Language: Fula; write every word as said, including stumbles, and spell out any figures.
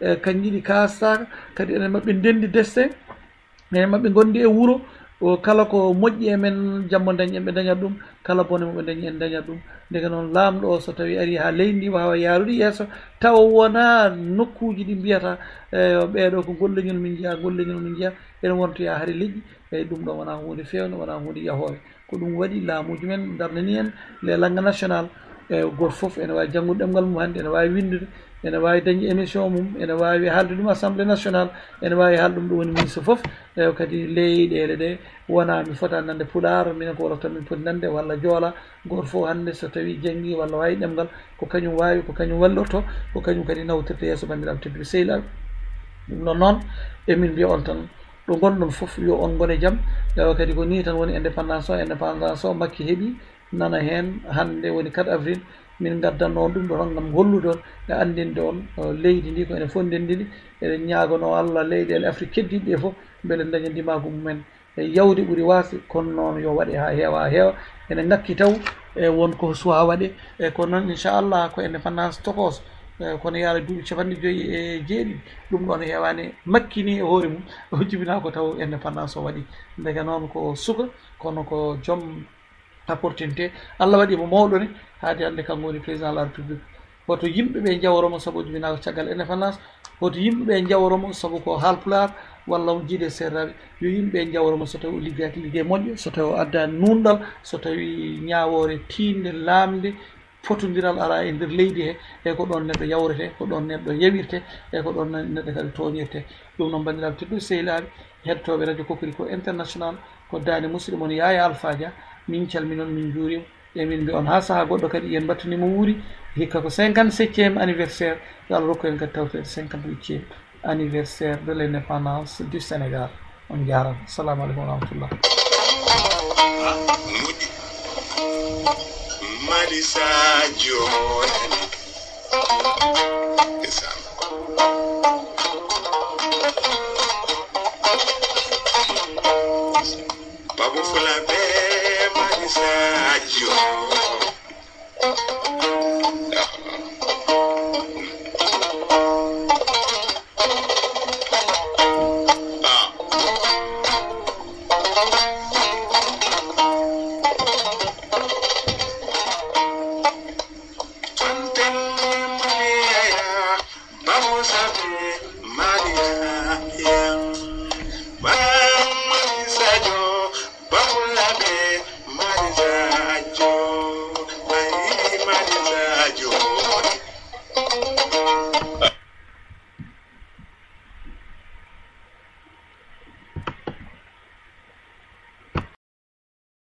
e, kanji ɗi kastaaka, kadi enen maɓɓe ndendi destin, enen maɓɓe ngondi e wuro, o, kala ko moƴƴi e men, jamma dañ, eɓe dañat ɗum, kala bone mo ɓe dañi, en dañat ɗum. Ndeke noon, laamɗo o, so tawi ari haa leydi ndi waawa yaarude yeeso, tawa wonaa nokkuuji ɗi mbiyata, e, ɓeeɗo ko ngol leñol min njiya, ngol leñol min njiya, ene wontoya hari leƴƴi, e, ɗum ɗo wonaa huunde feewnde, wonaa huunde yahoore. Ko ɗum waɗi laamuuji men darnani en les langues nationales. E, gooto fof ene waawi janngude ɗemngal mum hannde, ene waawi winndude, ene waawi dañde émission mum, ene waawi haalde ɗum assemblée nationale, ene waawi haalde ɗum ɗo woni ministre fof. E, kadi leyɗeele ɗe wonaa mi fota nande pulaar, minen ko wolof tan min poti nande, walla joola. Gooto fof hannde so tawi janngi walla waawi ɗemngal, ko kañum waawi, ko kañum wallorto, ko kañum kadi nawtirta yeeso banndiraaɓe tedduɓe sehilaaɓe. Ɗum ɗon noon, emin mbiya on tan, ɗo ngonɗon fof, yo on ngone jam. Tawa kadi ko nii tan woni indépendance o, indépendance o Makki heɓi, nana heen, hannde woni quatre avril, min ngaddanno on ɗum ɗo tan ngam hollude on e anndinde on, eh, leydi ndi ko enen fof ndenndi ndi. Eɗen ñaaganoo Allah leyɗeele Afrik keddiiɗe ɗe fof mbele daña ndimaagu mumen e yawde ɓuri waasde, kono noon yo waɗe haa heewa, haa heewa. Ene ngakki taw e won ko suwaa waɗe, e kono noon inchallah ko indépendance tokooso, e kono yaara duuɓi capanɗe joyi e jeeɗiɗi, ɗum ɗoon heewaani makkini e hoore mum, o jibinaa ko taw indépendance o waɗi. Ndeke noon ko suka, kono ko joom opportunité. Allah waɗi mo mawɗo ni, haade hannde kanko woni président de la République. Hoto yimɓe ɓe njaworo mo sabu o jibinaa ko caggal indépendance? Hoto yimɓe ɓe njaworo mo sabu ko haalpulaar walla on jiide seeraaɓe? Yo yimɓe ɓe njaworo mo so tawi o liggaaki liggey moƴƴo, so tawi o addaani nuunɗal, so tawi ñaawoore tiiɗnde, laamnde, potondiral ara e nder leydi he, e ko ɗoon neɗɗo yawrete, ko ɗoon neɗɗo yawirte, e ko ɗoon neɗɗo kadi tooñirte. Ɗum noon, banndiraaɓe tedduɓe sehilaaɓe, heɗotooɓe Radio Kokoriko International, ko daande musidɗo mon Yaya Alpha Dia, min calmini on, min njuuri on. Emin mbiya on haa sahaa goɗɗo kadi, yen mbattani mo wuuri, hikka ko cinquante-septième anniversaire, yo Allah rokku en kadi tawtoreede cinquante-huitième anniversaire de l'indépendance du Sénégal. On njaaraama. Assalamu aleykum wa rahmatullah. Ah, moƴƴi. Mali Sadio. Ndeysaan. Babu Fula be Mali Sadio.